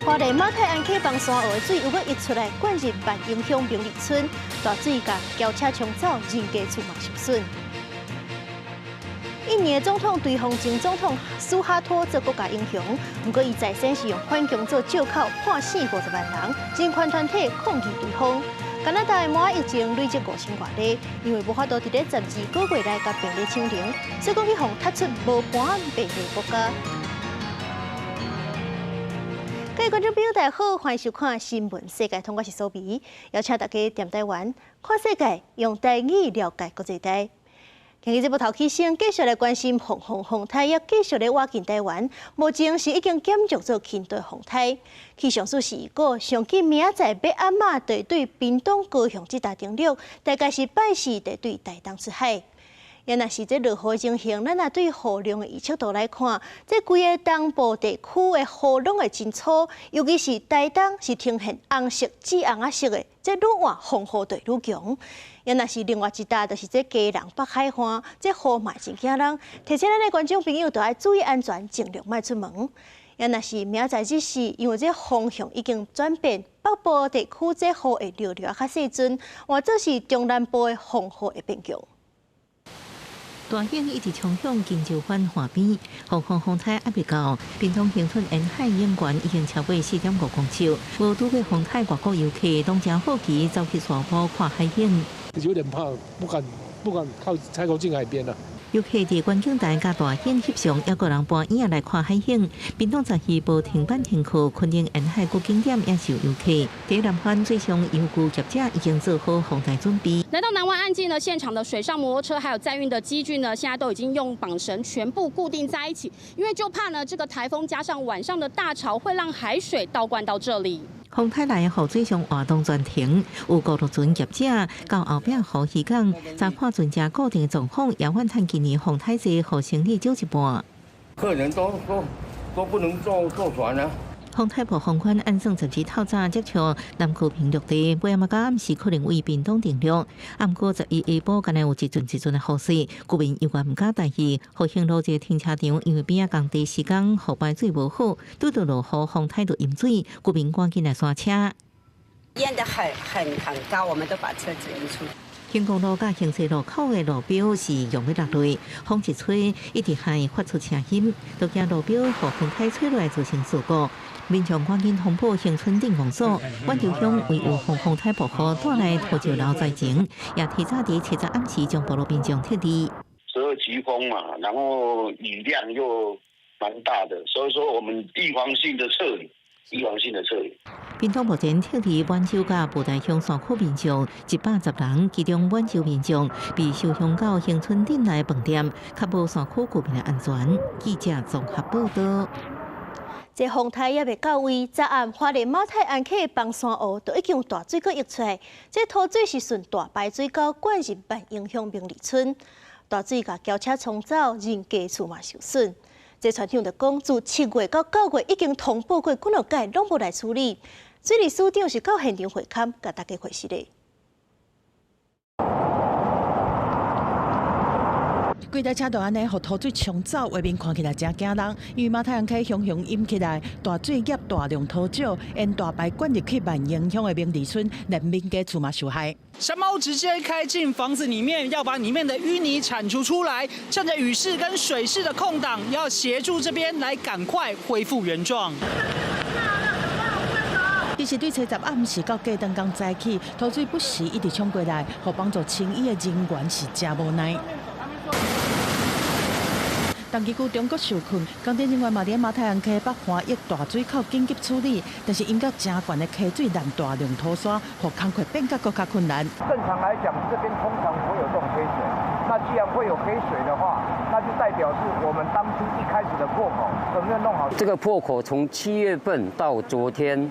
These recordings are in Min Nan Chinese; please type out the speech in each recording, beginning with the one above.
花蓮馬太鞍溪枋山湖的水又閣溢出來，灌入萬榮鄉明里村，大水共轎車沖走，人家厝嘛受損。印尼的總統追封前總統蘇哈托做國家英雄，毋過伊財產是用反共做藉口，判死50萬人，人權團體抗議追封。加拿大的麻疫情累積5000外例，因為無法度佇咧12個月內共病例清零，所以講去予踢出無盤病例國家。各位觀眾朋友，大家好，歡迎收看《新聞世界通》，我是蘇美，邀請大家踮台灣看世界，用台語了解國際大。今日這部頭起先繼續來關心鳳凰風颱，也繼續咧倚近台灣。目前是已經減弱做輕度風颱。氣象署是預告，上緊明仔載欲暗仔就會對屏東、高雄這搭登陸，大概是拜四就對台東出海。也若是這落雨情形，咱若對雨量的預測圖來看，這規个東部地區的雨攏會真粗，尤其是台東是呈現紅色至紅仔色的，這愈晚風雨就愈強。也若是另外一搭，就是這基隆北海岸，這雨嘛真驚人，提醒咱的觀眾朋友都愛注意安全，盡量莫出門。也若是明仔載日時，因為這風向已經轉變，北部地區這雨會落落較細陣，換做是中南部的風雨會變強。大湧一直衝向金石灣岸邊，鳳凰風颱猶未到，屏東恆春沿海湧懸已經超過4.5公尺，無拄過風颱，外國遊客攏誠好奇走去沙埔看海湧。有點怕，不敢不敢靠太靠近海邊啦。遊客佇觀景台佮大湧翕相，猶閣人搬椅仔來看海湧。屏東十二無停班停課，墾丁沿海各景點也受遊客。佇南灣水上遊具業者已經做好防台準備。來到南灣岸際呢，現場的水上摩托車還有載運的機具呢，現在都已經用綁繩全部固定在一起，因為就怕呢這個颱風加上晚上的大潮，會讓海水倒灌到這裡。風颱來予水上活動全停，有顧路船業者到後壁湖漁港，查看船隻固定狀況，也怨嘆今年風太濟，予生意少一半。客人都不能坐船啊。風颱暴風圈按算12透早接觸南區平陸地，尾仔仔到暗時可能對屏東登陸。毋過11下晡，敢若有一陣一陣的雨水，居民猶原毋敢大意。復興路這個停車場，因為邊仔工地施工，雨排水無好，拄著落雨風颱就淹水，居民趕緊來剎車。淹得很很很高，我們都把車子移出。興光路佮興西路口的路標是用欲落淚，風一吹，一直還發出聲音，都驚路標予風颱吹落來造成事故。民眾趕緊通報恆春鎮公所，滿洲鄉為有防風颱暴雨帶來土石流災情，也提早佇7日暗時將部落民眾撤離。 12級風嘛，然後雨量又蠻大的，所以說我們預防性的撤離，預防性的撤離。屏東目前撤離滿洲佮布袋鄉山區民眾110人，其中滿洲民眾被收鄉到恆春鎮內飯店，確保山區居民的安全。記者綜合報道。這風颱猶未到位，昨暗花蓮馬太鞍溪枋山湖就已經有大水閣溢出來，這土水是順大排水溝灌入萬榮鄉明里村，大水共轎車沖走，人家厝嘛受損。這村長就講，自7月到9月已經通報過幾若擺，攏無來處理。水利署長是到現場會勘，共大家回實的。規台車都按呢，予土水沖走，畫面看起來誠驚人。因為馬太鞍溪洶湧湧起來，大水夾大量土石，沿大排灌入去萬榮鄉的明里村，連民家厝嘛受害。山貓直接開進房子裡面，要把裡面的淤泥鏟除出來，趁着雨勢跟水勢的空檔，要協助這邊來趕快恢復原狀。其實對初十暗時到過燈工早起，土水不時一直衝過來，予幫助清淤的人員是誠無奈。東旗區中國受困，工程人員嘛佇馬太鞍溪北岸溢大水口緊急處理，但是淹甲誠懸的溪水攔大量土沙，予工課變甲閣較困難。正常來講，這邊通常不會有這種黑水。那既然會有黑水的話，那就代表是我們當初一開始的破口有沒有弄好？這個破口從7月份到昨天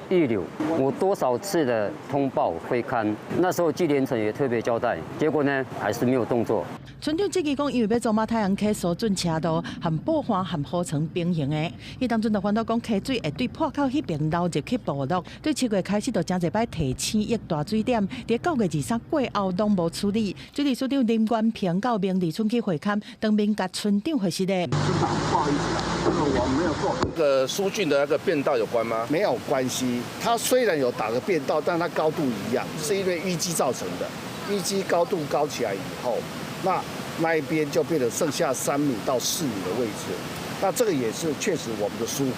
預留，我多少次的通報會勘，那時候紀連城也特別交代，結果呢還是沒有動作。村長質疑講，因為欲做馬太陽溪疏浚車道，和布岸和河床平行的，彼當陣就煩惱講溪水會對破口彼爿流入去部落，對7月開始就誠濟擺提醒抑大水點，佇9月23過後攏無處理。水利署長林元平到明里村去會勘，當面共村長回實的。村長，不好意思啊，這個我沒有做。這個疏浚的那個便道有關嗎？沒有關係，它雖然有打個便道，但它高度一樣，是因為淤積造成的。淤積高度高起來以後，那一邊就變成剩下3米到4米的位置。那這個也是確實我們的疏忽。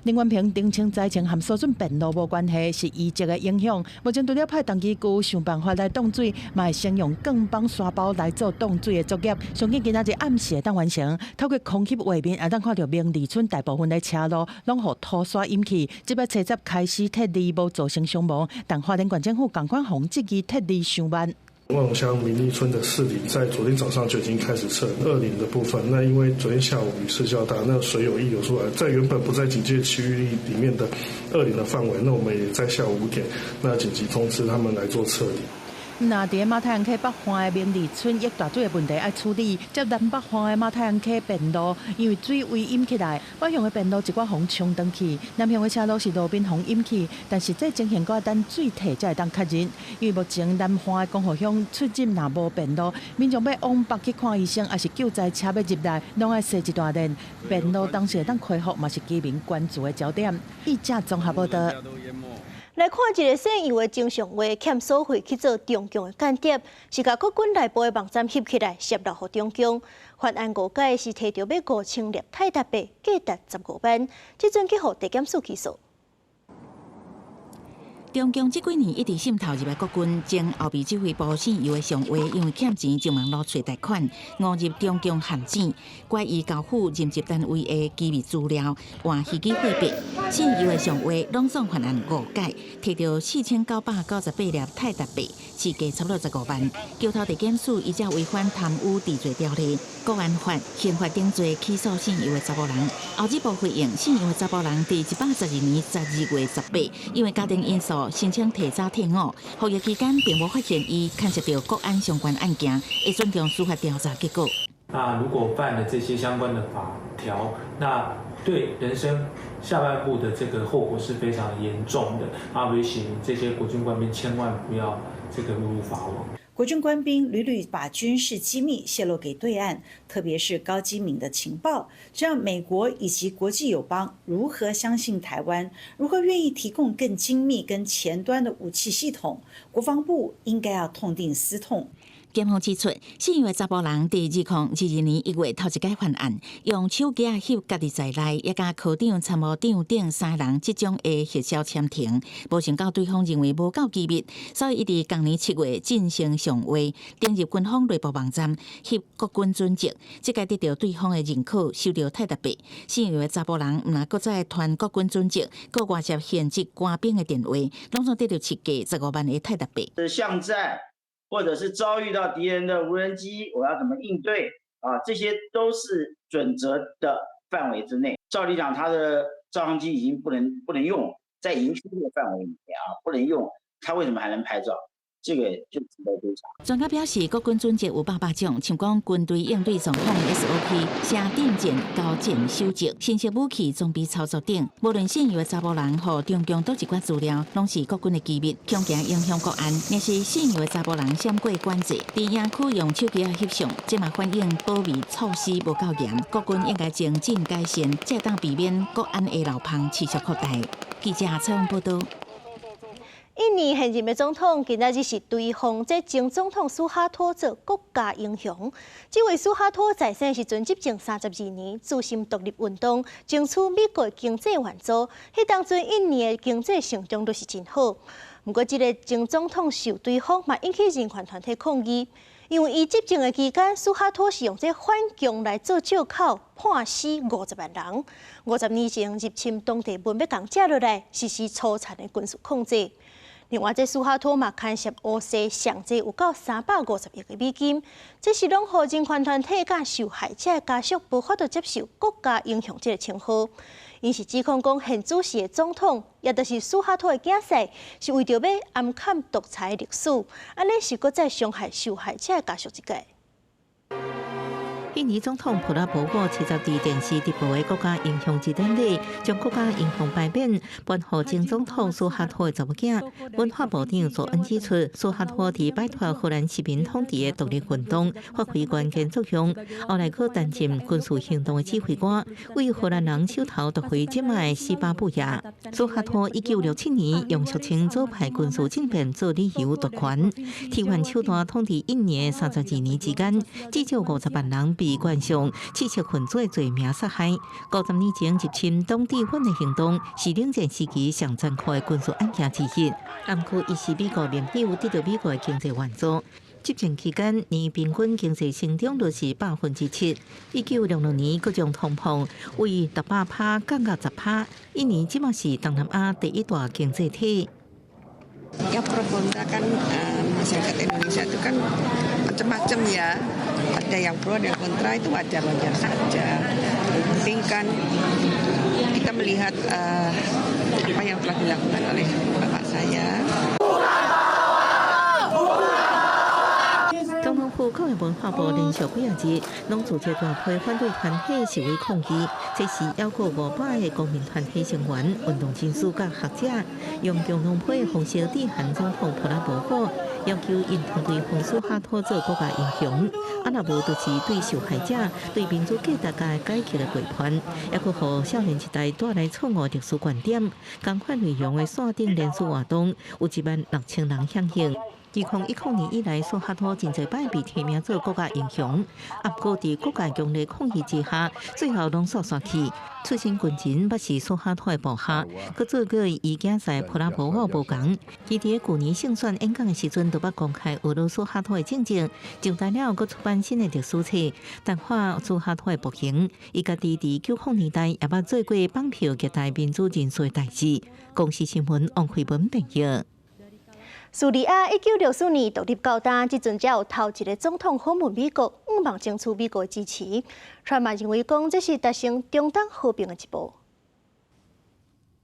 林元平澄清災情和疏浚便路無關係，是淤積的影響。目前除了派重機具想辦法來擋水，嘛會先用鋼綁沙包來做擋水的作業。上緊今仔日暗時會當完成。透過空翕畫面，會當看著明里村大部分的車路攏予土沙淹去。這擺車站開始撤離，無造成傷亡，但花蓮縣政府仝款予質疑撤離傷慢。萬榮鄉明里村的四里在昨天早上就已經開始撤二里的部分。那因為昨天下午雨勢較大，那水有溢流出來，在原本不在警戒區域裡面的二里的範圍，那我們也在下午5點，那緊急通知他們來做撤離。若佇馬太鞍溪北岸的明里村，抑大水的問題愛處理，接南北岸的馬太鞍溪便路，因為水位淹起來，北向的便路一寡予沖轉去，南向的車路是路面予淹去，但實際情形閣愛等水退才會當確認。因為目前南岸的光復鄉出入若無便路，民眾欲往北去看醫生，抑是救災車欲入來，攏愛踅一大輪。便路當時會當恢復，嘛是居民關注的焦點。記者綜合報道。來看一个姓楊的前上尉欠所費去做中共的間諜，是共國軍內部的網站翕起來洩露予中共。犯案誤解是提著欲5000粒泰達幣，價值15萬，這陣去予地檢署起訴。中共這幾年一直滲透入來國軍，前後備指揮部姓游的上尉，因為欠錢上網路揣貸款，誤入中共陷阱，懷疑交付任職單位的機密資料，換虛擬貨幣。姓游的上尉攏總犯案五擺，提著4998粒泰達幣，市價差不多15萬。橋頭地檢署依照違反貪污治罪條例、國安法、刑法等罪起訴姓游的查埔人。後日報回應，姓游的查埔人佇112年12月18，因為家庭因素，申請提早退伍，服役期間並無發現伊牽涉著國安相關案件，會尊重司法調查結果。那如果犯了這些相關的法條，那對人生下半部的這個後果是非常嚴重的。啊，提醒這些國軍官兵千萬不要這個誤入法網。國軍官兵屢屢把軍事機密洩露給對岸，特別是高機敏的情報，這讓美國以及國際友邦如何相信台灣？如何願意提供更精密、跟前端的武器系統？國防部應該要痛定思痛。檢方指出，姓游的查埔人佇2022年1月頭一擺犯案，用手機仔翕家己在內，抑佮科長、參謀長等三人集中的翕照簽呈，無想到對方認為無夠機密，所以伊佇同年7月晉升上尉，登入軍方內部網站翕國軍準則，這擺得著對方的認可，收著泰達幣。姓游的查埔人毋但閣再傳國軍準則，閣外泄現職官兵的電話，攏總得著市價十五萬的泰達幣。巷戰。或者是遭遇到敵人的無人機，我要怎麼應對啊？這些都是準則的範圍之內。照理講，他的照相機已經不能用，在營區這個範圍裡面啊，不能用，他為什麼還能拍照？這個就值得追查。專家表示，國軍準則有百百種，像講軍隊應對狀況的 SOP、寫定戰、交戰守則、新式武器裝備操作等，無論姓游的查埔人予中共佗一寡資料，攏是國軍的機密，恐驚影響國安。若是姓游的查埔人閃過管制，佇營區用手機仔翕相，這嘛反映保密措施無夠嚴，國軍應該精進改善，才會當避免國安的漏縫持續擴大。記者採訪報導。印尼現任的總統今仔日是追封這前總統蘇哈托做國家英雄。這位蘇哈托在生時陣執政32年，自心獨立運動，爭取美國經濟援助。彼當陣印尼的經濟成長都是真好。毋過，這个前總統受追封，嘛引起人權團體抗議，因為伊執政的期間，蘇哈托是用這反共來做借口，判死50萬人。50年前入侵東帝汶，欲共食落來，實施粗殘的軍事控制。另外，這蘇哈托嘛牽涉烏勢上濟有夠350億的美金，這是攏予人權團體佮受害者的家屬無法度接受國家英雄這个稱號。𪜶是指控講現主時的總統，也就是蘇哈托的囝婿，是為著欲掩蓋獨裁歷史，按呢是閣再傷害受害者的家屬一個。印尼總統普拉博沃七十佇電視直播的國家英雄節典禮，將國家英雄牌匾頒予前總統蘇哈托的查某囝。文化部長佐恩指出，蘇哈托佇擺脫荷蘭殖民統治的獨立運動發揮關鍵作用，後來閣擔任軍事行動的指揮官，為荷蘭人手頭奪回這擺西巴布亞。蘇哈托1967年用俗稱左派軍事政變做理由奪權，替換手段統治印尼32年之間，至少50萬人被冠上刺殺分子的罪名殺害。50年前入侵東帝汶的行動是冷戰時期上殘酷的軍事案件之一。毋過，伊是美國盟友，得到美國的經濟援助。執政期間，年平均經濟成長率是7%。1966年，閣將通膨為600趴降到10趴。印尼這馬是東南亞第一大經濟體。 Ya, pro kontra kan, masyarakat Indonesia itu kan macam-macam ya. Ada yang pro, ada yang kontra, itu wajar-wajar saja. Yang penting kan kita melihat apa yang telah dilakukan oleh bapak saya. 總統府教育文化部連續幾仔日，攏組織大批反對團體示威抗議，這時猶閣500個公民團體成員、運動人士佮學者，用共同批的方式致函總統普拉博沃，要求𪜶通對紅蘇哈托做國家英雄，啊若無就是對受害者、對民主價值佮改革的背叛，猶閣予少年一代帶來錯誤歷史觀點。仝款內容的線頂聯署活動，有1萬6千人響應。2010年以來，蘇哈托真濟擺被提名做國家英雄，啊，毋過佇各界強烈抗議之下，最後攏煞煞去。出身軍人，捌是蘇哈托的部下，閣做過伊囝婿普拉博沃無仝。伊佇舊年勝選演講的時陣，就捌公開訛辱蘇哈托的政績，上台了閣出版新的歷史冊，淡化蘇哈托的暴行。伊家己佇90年代也捌做過綁票擊退民主人士的代誌。公視新聞王慧文編譯。敘利亞1964年獨立到今，這陣才有頭一个總統訪問美國，向望爭取美國的支持。川普認為講，這是達成中東和平的一步。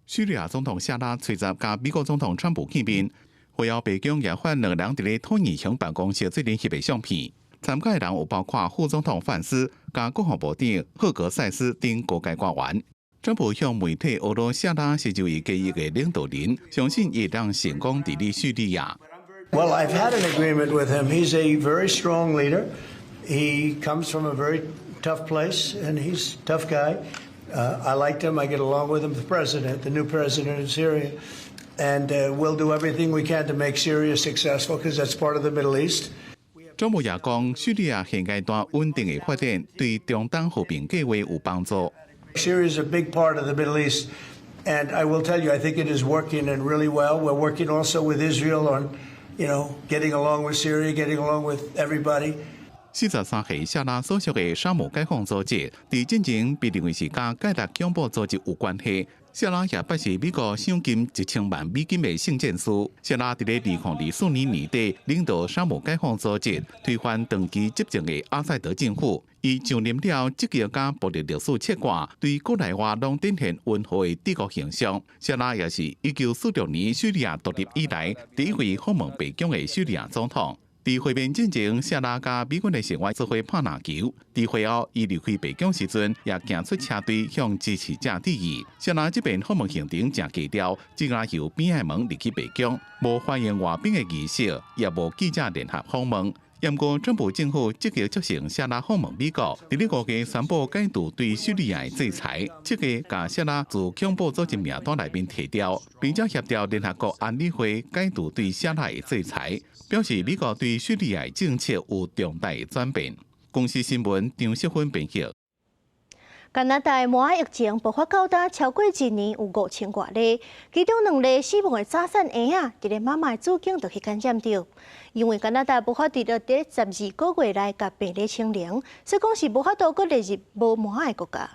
敘利亞總統夏拉隨十佮美國總統川普見面，會後白宮也發兩人佇咧橢圓形辦公室做伙翕的相片。參加的人有包括副總統范斯、佮國防部長赫格塞斯等高階官員。川普向媒體訛辱夏拉是就伊建議的領導人，相信伊會當成功治理敘利亞。 Well, I've had an agreement with him. He's a very strong leader. He comes from a very tough place, and he's a tough guy. I liked him. I get along with him, the president, the new president of Syria. And we'll do everything we can to make Syria successful because that's part of the Middle East. 川普也講，敘利亞現階段穩定的發展對中東和平計劃有幫助。 Syria is a big part of the Middle East, and I will tell you, I think it is working and really well. We're working also with Israel on getting along with Syria, getting along with everybody. 43歲夏拉所屬的沙姆解放組織，佇進前被認為是佮蓋達恐怖組織有關係。夏拉也捌是美國賞金1000萬美金的聖戰士。夏拉佇咧2024年年底領導沙姆解放組織推翻長期執政的阿薩德政府。伊上任了，積極佮暴力歷史切割，對國內外攏展現溫和的治國形象。夏拉也是1946年敘利亞獨立以來第一位訪問白宮的敘利亞總統。佇會面進前，夏拉佮美軍的成員做伙拍籃球。佇會後，伊離開白宮時陣，也行出車隊向支持者致意。夏拉這遍訪問行程誠低調，只敢由邊仔門入去白宮，無歡迎外賓的儀式，也無記者聯合訪問。毋過，川普政府積極促成夏拉訪問美國，佇咧5月宣布解除對敘利亞的制裁，這個共夏拉自恐怖組織名單內面提掉，並且協調聯合國安理會解除對夏拉的制裁，表示美國對敘利亞的政策有重大的轉變。公視新聞張淑芬編譯。加拿大麻疫情爆發到今超過一年，有5000外例，其中兩例死亡的早產嬰仔，佇咧媽媽的子宮就去感染著。因為加拿大無法佇咧12個月內共病例清零，所以講是無法度閣列入無麻的國家。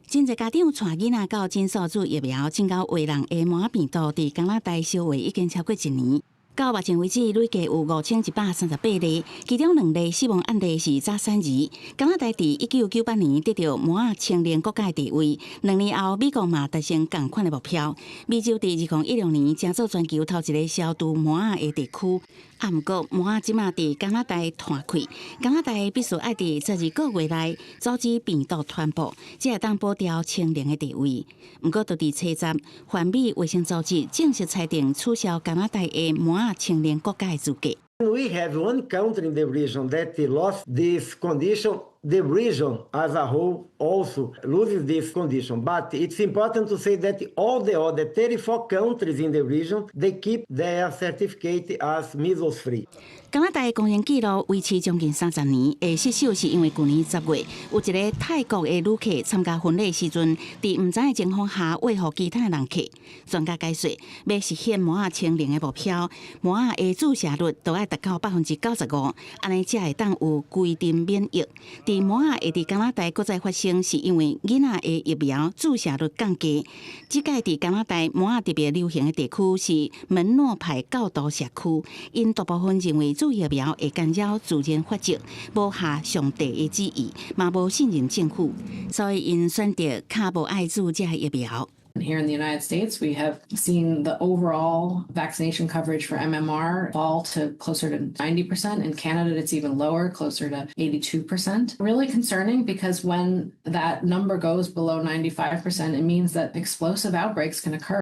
真濟家長帶囡仔到診所注疫苗，正到懷人的麻病毒佇加拿大燒話已經超過一年。到目前為止，累計有5138例，其中兩例死亡案例是早產兒。加拿大佇1998年得著麻仔清零國家地位，2年後美國嘛達成仝款的目標。美洲佇2016年成做全球頭一个消除麻仔的地區。啊，毋過麻仔這馬佇加拿大湠開，加拿大必須愛佇12個月內阻止病毒傳播，才會當保牢清零的地位。毋過，就佇初十，環美衛生組織正式裁定取消加拿大的麻仔清零國家的資格。 We have one country in the region that lost this condition. The region as a whole also loses this condition. But it's important to say that all the other 34 countries in the region, they keep their certificate as measles free. 加拿大公認紀錄維持將近30年，會失守是因為舊年10月有一个泰國的旅客參加婚禮時陣，佇毋知的情況下餵予其他人客。專家解說，欲實現麻仔清零的目標，麻仔的注射率都愛達到95%，按呢才會當有規定免疫。佇麻仔會佇加拿大閣再發生，是因為囡仔的疫苗注射率降低。這屆佇加拿大麻仔特別流行的地區是門諾派教徒社區，𪜶大部分認為注疫苗會干擾自然法則，無下上帝的旨意，嘛無信任政府，所以𪜶選擇較無愛注這疫苗。 Here in the United States, we have seen the overall vaccination coverage for MMR fall to closer to 90%. In Canada, it's even lower, closer to 82%. Really concerning because when that number goes below 95%, it means that explosive outbreaks can occur.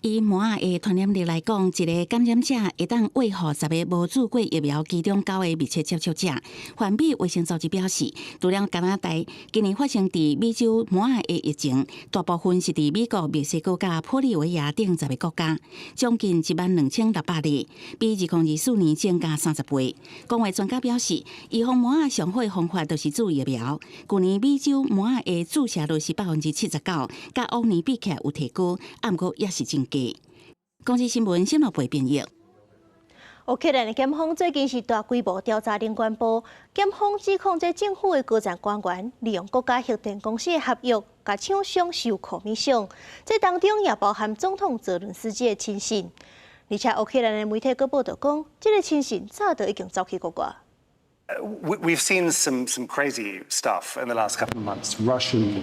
以麻仔的傳染力來講，一个感染者會當餵予10个無注過疫苗其中九个密切接觸者。環美衛生組織表示，除了加拿大，今年發生佇美洲麻仔的疫情，大部分是佇美國、墨西哥佮玻利維亞等10个國家，將近1萬2600例，比2024年增加30倍。公衛專家表示，預防麻仔上好的方法就是注疫苗。舊年美洲麻仔的注射率是79%，佮往年比起來有提高，啊，毋過也是真低。公視新聞新聞部編譯。烏克蘭的檢方最近是大規模調查能源部，檢方指控這政府的高層官員利用國家核電公司的合約，共廠商收 commission，這當中也包含總統澤倫斯基的親信。而且烏克蘭的媒體閣報導講，這个親信早就已經走去國外。 We've seen some crazy stuff in the last couple of months. Russian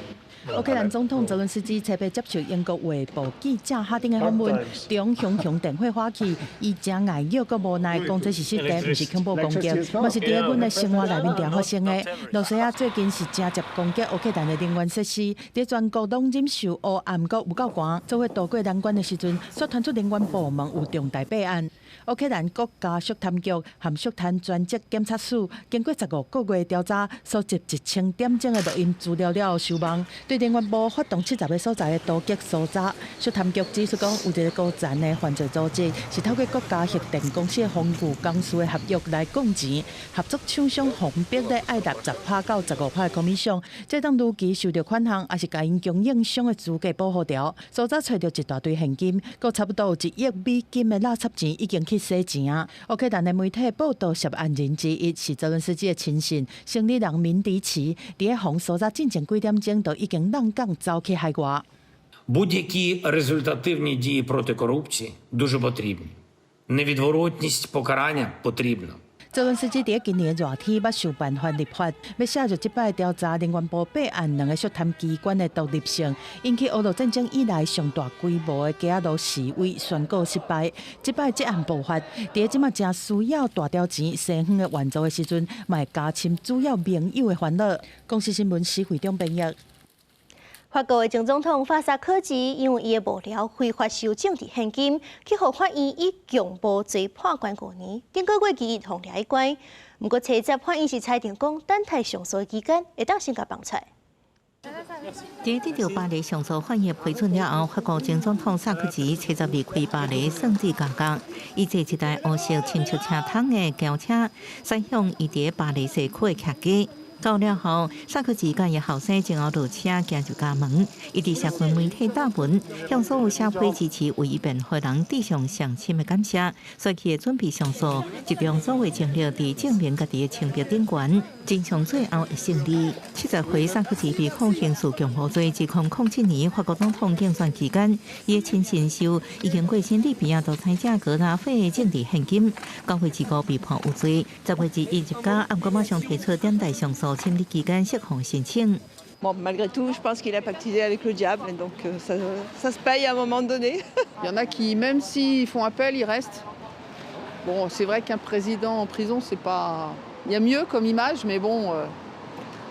烏克蘭總統澤倫斯基初八接受英國衛報記者哈丁的訪問，中雄雄電火發起，伊誠礙虐閣無奈，講這是實際，毋是恐怖攻擊，嘛是佇阮的生活內面定發生的。羅西亞最近是誠捷攻擊烏克蘭的能源設施，佇全國攏忍受烏暗閣有夠寒，做伙渡過難關的時陣，煞傳出能源部門有重大弊案。烏克蘭國家肅貪局和肅貪專職檢察署經過15個月調查，搜集1000點鐘的錄音資料了後收網，對能源部發動70個所在的突擊搜查。肅貪局指出講，有一個高層的犯罪組織是透過國家核電公司的防禦公司的合約來降錢，合作廠商分別咧愛納10趴到15趴的 commission，這當如期收著款項，抑是共𪜶供應商的資格保護著。搜查揣著一大堆現金，閣差不多有1億美金的垃圾錢已經去洗錢啊！烏克蘭的媒體報導，涉案人之一是澤倫斯基的親信，生理人敏迪奇，佇咧予搜查進前幾點鐘就已經挵工走去海外。 Будь-які результативні дії проти корупції дуже потрібні. Невідворотність покарання потрібна. 澤倫斯基佇今年熱天捌想辦法立法，欲寫入這擺調查能源部弊案兩个肅貪機關的獨立性，引起俄烏戰爭以來上大規模的街仔路示威宣告失敗。這擺這案爆發，佇這馬誠需要大條錢西方的援助的時陣，嘛會加深主要盟友的煩惱。公視新聞施惠中編譯。法國的前總統法薩科齊因為伊的幕僚非法收政治獻金，去予法院以強暴罪判監5年。頂個月其伊予掠去關。毋過，初十法院是裁定講，等待上訴期間會當先共放出來。佇得著巴黎上訴法院批准了後，法國前總統薩科齊初十離開巴黎聖地監獄，伊坐一台烏色深色車窗的轎車，駛向伊佇巴黎西區的徛家。到了後，薩科齊佮伊後生前後落車行入家門，伊佇社群媒體貼文，向所有社會支持為伊辯護人致上上深的感謝。所以會準備上訴，集中所有精力佇證明家己的清白頂懸，真相最後會勝利。70歲薩科齊被控刑事共謀罪，自2007年法國總統競選期間，伊的親信受已經過身利比亞獨裁者格達費的政治獻金，9月25被判有罪。10月21入監，毋過馬上提出等待上訴審理期間釋放申請。 Bon, malgré tout, je pense qu'il a pactisé avec le diable, donc ça, ça se paye à un moment donné. Il y en a qui, même s'ils font appel, ils restent. Bon, c'est vrai qu'un président en prison, c'est pas. Il y a mieux comme image, mais bon,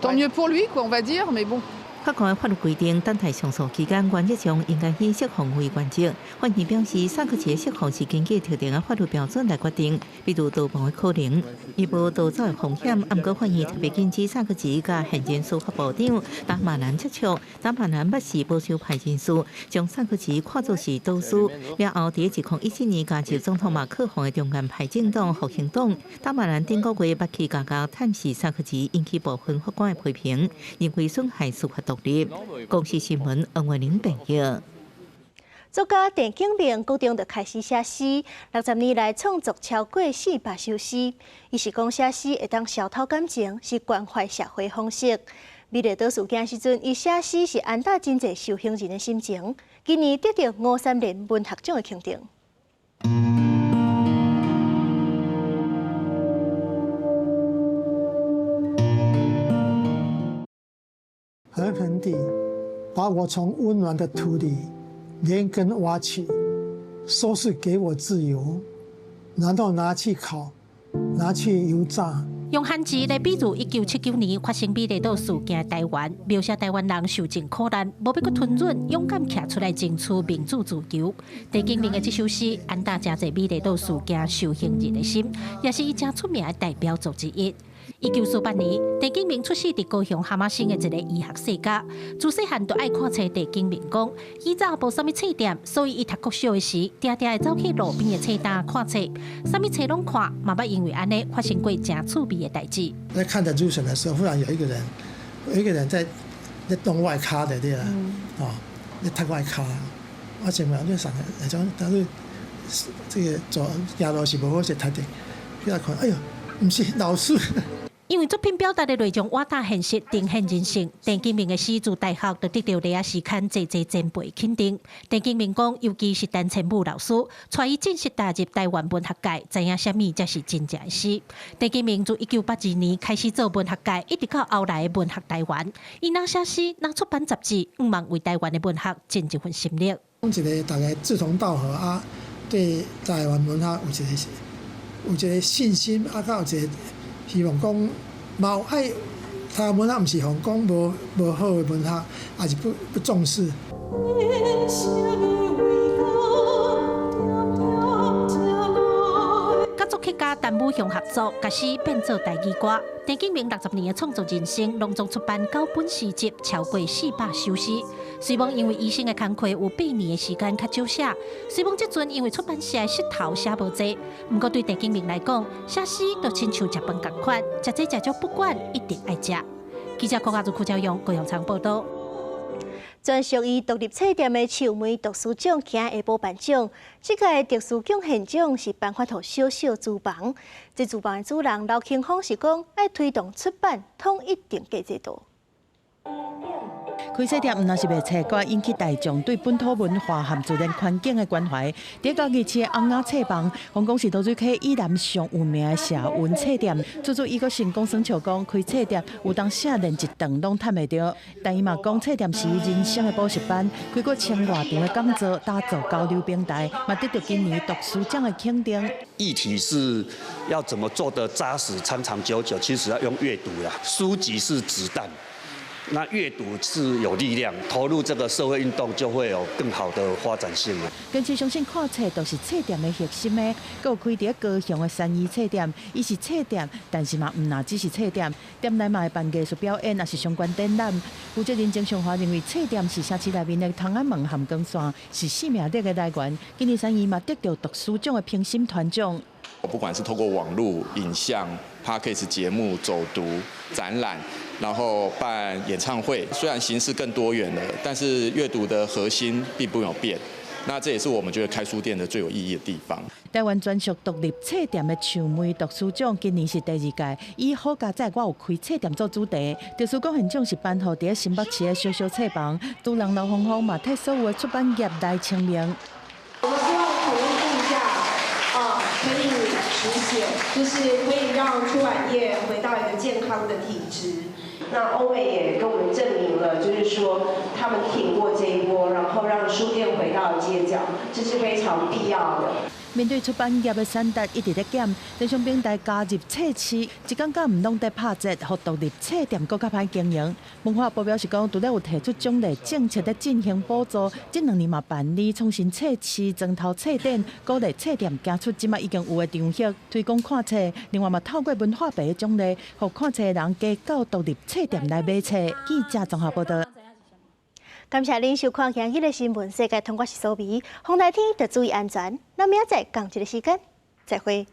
tant mieux pour lui, quoi, on va dire, mais bon. 法國的法律規定，等待上訴期間，原則上應該以釋放為原則。法院表示，薩科齊的釋放是根據特定的法律標準來決定，比如逃亡的可能，伊無逃走的風險。毋過法院特別禁止薩科齊佮現任司法部長達馬南接觸。達馬南捌是保守派人士，將薩科齊看作是導師。了後，佇2017年加入總統馬克宏的中間派政黨復興黨。達馬南頂個月捌去加加探視薩科齊，引起部分法官的批評，認為損害司法獨立。公視新聞黃慧玲編譯。作家鄭景明高中就開始寫詩，60年來創作超過400首詩。伊是講寫詩會當消透感情，是關懷社會方式。美麗島事件時陣，伊寫詩是安撫真濟受刑人的心情。今年得到吳三連文學獎的肯定。狠狠地把我從溫暖的土裡連根挖起，說是給我自由，然後拿去烤，拿去油炸。用漢字來比喻1979年發生美麗島事件的台灣，描寫台灣人受盡苦難，無欲閣吞忍，勇敢徛出來爭取民主自由。鄭景明的這首詩，安撫誠濟美麗島事件受刑人的心，也是伊誠出名的代表作之一。1948年，鄭景明出世佇高雄哈瑪星的一个醫學世家，自細漢就愛看冊。鄭景明講，以前無啥物冊店，所以伊讀國小的時，定定會走去路邊的冊摊看冊，啥物冊攏看，嘛捌因為按呢發生過誠趣味的代誌。在看得入神的時候，忽然有一個人，有一個人在動外跤的對啦，哦，咧踢外跤，我前面就想，那種但是這個走行路是無好勢踢的，起來看，哎喲，毋是老師。因為作品表達的內容挖大現實，呈現人性。鄭景明的詩自大學就得到麗亞時刊濟濟前輩肯定。鄭景明講，尤其是陳千武老師，帶伊正式踏入台灣文學界，知影啥物才是真正的詩。鄭景明自1982年開始做文學界，一直到後來的文學台灣，伊若寫詩，若出版雜誌，向望為台灣的文學盡一份心力。講一個大家志同道合啊，對台灣文學有一個信心啊，佮有一個希望講。嘛有愛台灣文學，毋是講無好的文學，抑是不重視。佮作曲家陳武雄合作，共詩變做台語歌。鄭景明60年的創作人生，攏總出版九本詩集，超過400首詩。雖罔因為醫生的工課有8年的時間較少寫，雖罔這陣因為出版社的穡頭寫無濟，毋過對鄭景明來講，寫詩就親像食飯仝款，食濟食少不管，一定愛食。記者郭家如、柯昭勇、高陽昌報道。專屬於獨立冊店的樹梅讀書獎今下晡頒獎，這屆特殊貢獻獎是頒發予小小書房。這書房的主人劉清峰是講，愛推動出版統一定價制度。開冊店毋但是賣冊，閣引起大眾對本土文化和自然環境的關懷。佇嘉義市的尪仔冊房，講講是濁水溪以南上有名的社運冊店。足足伊閣成功耍笑講，開冊店有當時連一頓攏趁袂著。但伊嘛講，冊店是伊人生的補習班，開過千外場的講座，打造交流平台，嘛得到今年讀書獎的肯定。議題是要怎麼做得紮實、長長久久，其實要用閱讀啦。書籍是子彈。那閱讀是有力量，投入這個社會運動就會有更好的發展性。堅持相信看冊就是冊店的核心的，閣有開佇高雄的三義冊店，伊是冊店，但是嘛毋但只是冊店，店內嘛會辦藝術表演，抑是相關展覽。負責人曾尚華認為，冊店是城市內面的窗仔門和光線，是生命力的來源。今年三義嘛得到讀書獎的評審團獎。不管是透過網路、影像、Podcast 節目、走讀、展覽，然後辦演唱會。雖然形式更多元了，但是閱讀的核心並沒有變。那這也是我們覺得開書店的最有意義的地方。台灣專屬獨立冊店的薔薇讀書獎今年是第二屆，以好佳哉我有開冊店做主題。圖書貢獻獎是頒予佇咧新北市的小小冊房，主人劉芳芳嘛替所有的出版業來簽名。我們希望統一定價，啊，可以止血，就是可以讓出版業回到一個健康的體質。那歐美也跟我們證明了，就是說他們挺過這一波，然後讓書店回到街角，這是非常必要的。面對出版業的產值一直咧減，電商平台加入冊市，一感覺毋攏佇拍折，予獨立冊店閣較歹經營。文化部表示講，除了有提出獎勵政策咧進行補助，這2年嘛辦理創新冊市、磚頭冊展，鼓勵冊店行出這馬已經有的場域，推廣看冊。另外嘛，透過文化部的獎勵，予看冊的人加到獨立冊店來買冊。記者綜合報導。感謝您收看今日的新聞世界，通過是蘇美，風台天得注意安全。咱明仔載仝一个時間，再會。